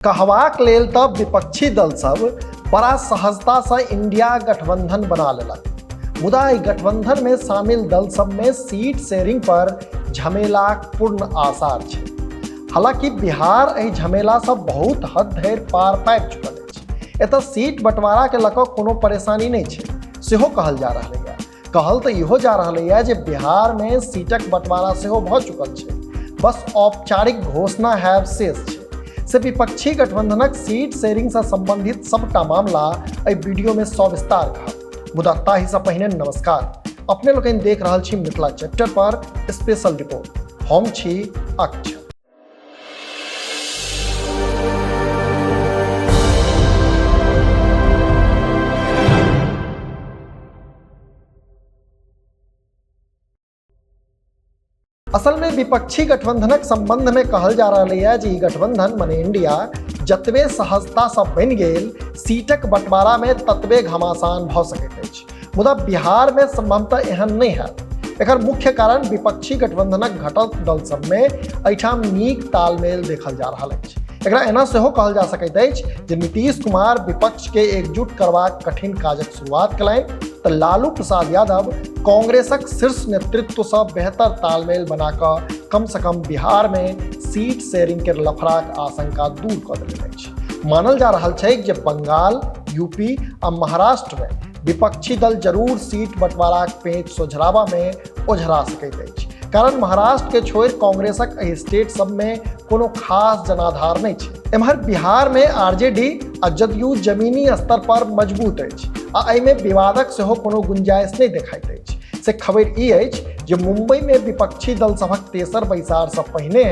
कहबाक लेल तऽ विपक्षी दल सब बड़ा सहजतासँ इंडिया गठबंधन बना लेलक, मुदा एहि गठबंधन में शामिल दल सब में सीट शेयरिंग पर झमेलाक पूर्ण आसार छै। हालांकि बिहार एहि झमेलासँ बहुत हद धरि पार पाबि चुकल अछि। एतऽ सीट बंटवारा के लऽ कऽ कोनो परेशानी नहि छै सेहो कहल जा रहलैए। कहल तऽ इहो जा रहलैए जे बिहारमे सीटक बंटवारा सेहो भऽ चुकल छै, बस औपचारिक घोषणा हैब शेष छै। से विपक्षी गठबंधनक सीट शेयरिंगसँ संबंधित सबटा मामला एहि वीडियोमे सविस्तार कहब, मुदा ताहिसँ पहिने नमस्कार। अपने लोकनि देख रहल छी मिथिला चैप्टर पर स्पेशल रिपोर्ट। हम छी अक्ष। असल में विपक्षी गठबंधनक संबंध में कहल जा रहल है जे ई गठबंधन मने इंडिया जतबे सहजता से बनि गेल, सीटक बंटवारा में ततबे घमासान भऽ सकैत अछि। मुदा बिहार में संभवतः एहन नहीं हैत। एकर मुख्य कारण विपक्षी गठबंधनक घटक दल सब में एहिठाम नीक तालमेल देखल जा रहल अछि। एकरा एना सेहो कहल जा सकैत अछि जे नीतीश कुमार विपक्ष के एकजुट करबाक कठिन काजक शुरुआत कयलनि तऽ लालू प्रसाद यादव कांग्रेसक शीर्ष नेतृत्व सँ बेहतर तालमेल बनाकऽ कम से कम बिहार में सीट शेयरिंग के लफड़ाक आशंका दूर कऽ देलनि अछि। मानल जा रहल छै जे बंगाल, यूपी आ महाराष्ट्र में विपक्षी दल जरूर सीट बंटवाराक पेंच सोझराबा में ओझरा सकैत अछि, कारण महाराष्ट्र के छोड़ि कांग्रेसक एहि स्टेट सब में कोनो खास जनाधार नहि छै। एम्हर बिहार में आरजेडी आ जदयू जमीनी स्तर पर मजबूत अछि आ एहिमे विवादक सेहो कोनो गुंजाइश नहि देखाइत अछि। से खबरि ई अछि जे मुंबई में विपक्षी दल सभक तेसर बैसार सँ पहिने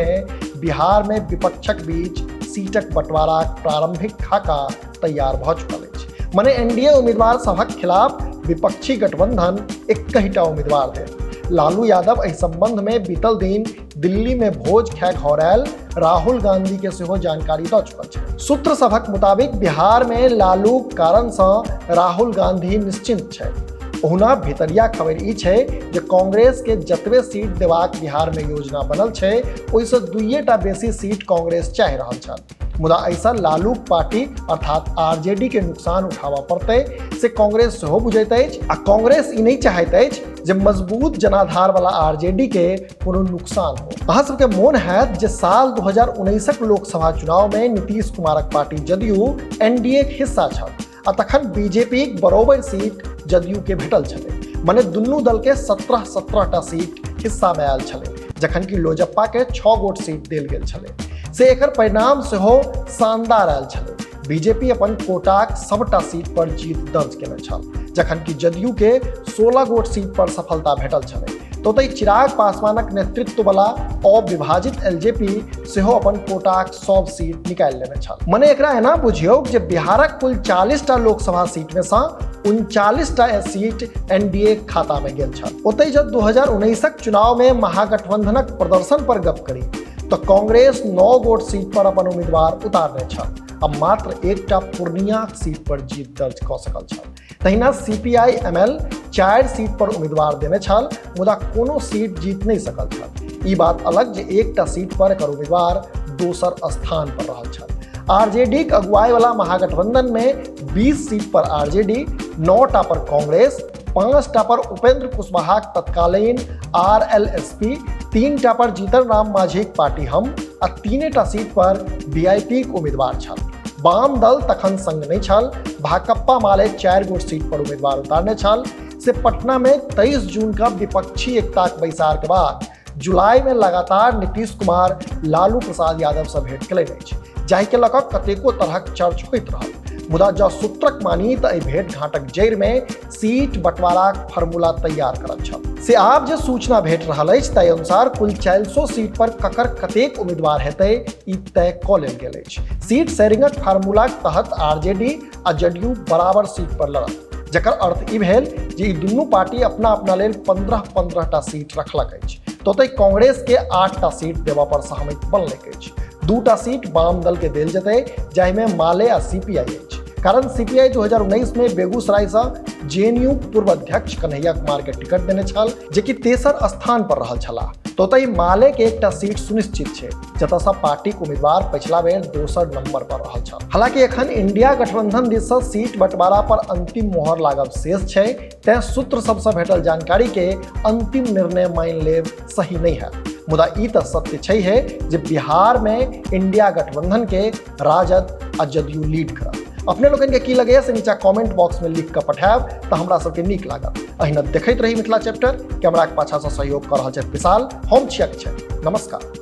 बिहार में विपक्षक बीच सीटक बंटवाराक प्रारंभिक खाका तैयार भऽ चुकल अछि। मने एनडीए उम्मीदवार सभक खिलाफ विपक्षी गठबंधन एकहिटा उम्मीदवार देत। लालू यादव एहि संबंध में बीतल दिन दिल्ली में भोज खाय घर आयल राहुल गांधी के सेहो जानकारी दऽ चुकल छै। सूत्र सभक मुताबिक बिहार में लालू कारण सँ राहुल गांधी निश्चिंत छथि। ओहुना भितरिया खबरि ई छै जे कांग्रेस के जतबे सीट देबाक बिहार में योजना बनल छै, ओहिसँ दुइएटा बेसी सीट कांग्रेस चाहि रहल छल, मुदा एहिसँ लालूक पार्टी अर्थात आरजेडी के नुकसान उठाबऽ पड़तै से कांग्रेस सेहो बुझैत अछि आ कांग्रेस ई नहि चाहैत अछि जे मजबूत जनाधार वाला आरजेडी के कोनो नुकसान हो। अहाँ सबके मोन हैत जे साल 2019 लोकसभा चुनाव में नीतीश कुमारक पार्टी जदयू एनडीए के हिस्सा छल आ तखन बीजेपी बरोबर सीट जदयू के भेटल छलै। मने दुनू दल के 17-17 टा सीट हिस्सा में आयल छलै, जखन कि लोजपा के 6 गोट सीट देल गेल छलै। से एकर परिणाम सेहो शानदार आयल छलै। बीजेपी अपन कोटाक सबटा सीट पर जीत दर्ज केने छल, जखन कि जदयू के 16 गोट सीट पर सफलता भेटल छलै। तो ओतहि चिराग पासवानक नेतृत्व वाला अविभाजित एलजेपी सेहो अपन कोटाक सब सीट निकालि लेने छल। मने एकरा एना बुझियौ जे बिहारक कुल 40 टा लोकसभा सीट में सँ 39 टा सीट एनडीए खाता में गेल छल। ओतहि जब 2019 चुनाव में महागठबंधनक प्रदर्शन पर गप करी तऽ कांग्रेस 9 गोट सीट पर अपन उम्मीदवार उतारने छल आ मात्र एकटा पूर्णिया सीट पर जीत दर्ज कऽ सकल छल। तहिना सीपीआई एमएल 4 सीट पर उम्मीदवार देने छल, मुदा कोनो सीट जीत नहि सकल छल। ई बात अलग जे एकटा सीट पर एकर उम्मीदवार दोसर स्थान पर रहल छल। आरजेडी के अगुवाई वाला महागठबंधन में 20 सीट पर आरजेडी, 9 टा पर कांग्रेस, 5 टा पर उपेंद्र कुशवाहाक तत्कालीन आरएलएसपी, 3 टा पर जीतन राम मांझीक पार्टी हम आ 3 टा सीट पर वीआईपी के उम्मीदवार छल। वाम दल तखन संग नहि छल। भाकप्पा माले 4 गोट सीट पर उम्मीदवार उतारने छल। से पटना में 23 जून का विपक्षी एकताक बैसार के बाद जुलाई में लगातार नीतीश कुमार लालू प्रसाद यादव से भेंट केलनि अछि, जाहि के लऽ कऽ कतेको तरहक चर्च होइत रहल। मुदा जँ सूत्रक मानी तऽ एहि भेंट घाटक जड़ि में सीट बंटवाराक फार्मूला तैयार करब छल। से आब जे सूचना भेट रहल अछि ताहि अनुसार कुल 400 सीट पर ककर कतेक उम्मीदवार हेतै ई तय कऽ लेल गेल अछि। सीट शेयरिंगक फार्मूलाक तहत आरजेडी आ जदयू बराबर सीट पर लड़त, जकर अर्थ ई भेल जे ई दुनू पार्टी अपना अपना लेल 15-15 टा सीट रखलक अछि। तऽ ओतहि कांग्रेस के 8 टा सीट देबऽ पर सहमति बनलैक अछि। 2 टा सीट वाम दल के देल जेतै, जाहिमे माले आ सीपीआई अछि। कारण सीपीआई 2019 में बेगूसराय से जेएनयू पूर्व अध्यक्ष कन्हैया कुमार के टिकट देने छल, जेकि तेसर स्थान पर रहल छलाह। तो ओतहि माले के एकटा सीट सुनिश्चित छै, जतऽ सँ पार्टीक उम्मीदवार पछिला बेर दोसर नंबर पर रहल छल। हालांकि एखन इंडिया गठबंधन दिस सँ सीट बंटवारा पर अंतिम मोहर लागब शेष छै, तें सूत्र सबसँ भेटल जानकारी के अंतिम निर्णय मानि लेब सही नहि है। मुदा ई तऽ सत्य छै है जे बिहार में इंडिया गठबंधन के राजद आ जदयू लीड करत। अपने लोकनि के की लगैया से नीचा कमेंट बॉक्स में लिख कऽ पठायब तऽ हमरा सबके नीक लागत। अहिना देखैत रही मिथिला चैप्टर, कैमराक पाछाँ सँ सहयोग कऽ रहल छथि विशाल, हम छी अक्षय। नमस्कार।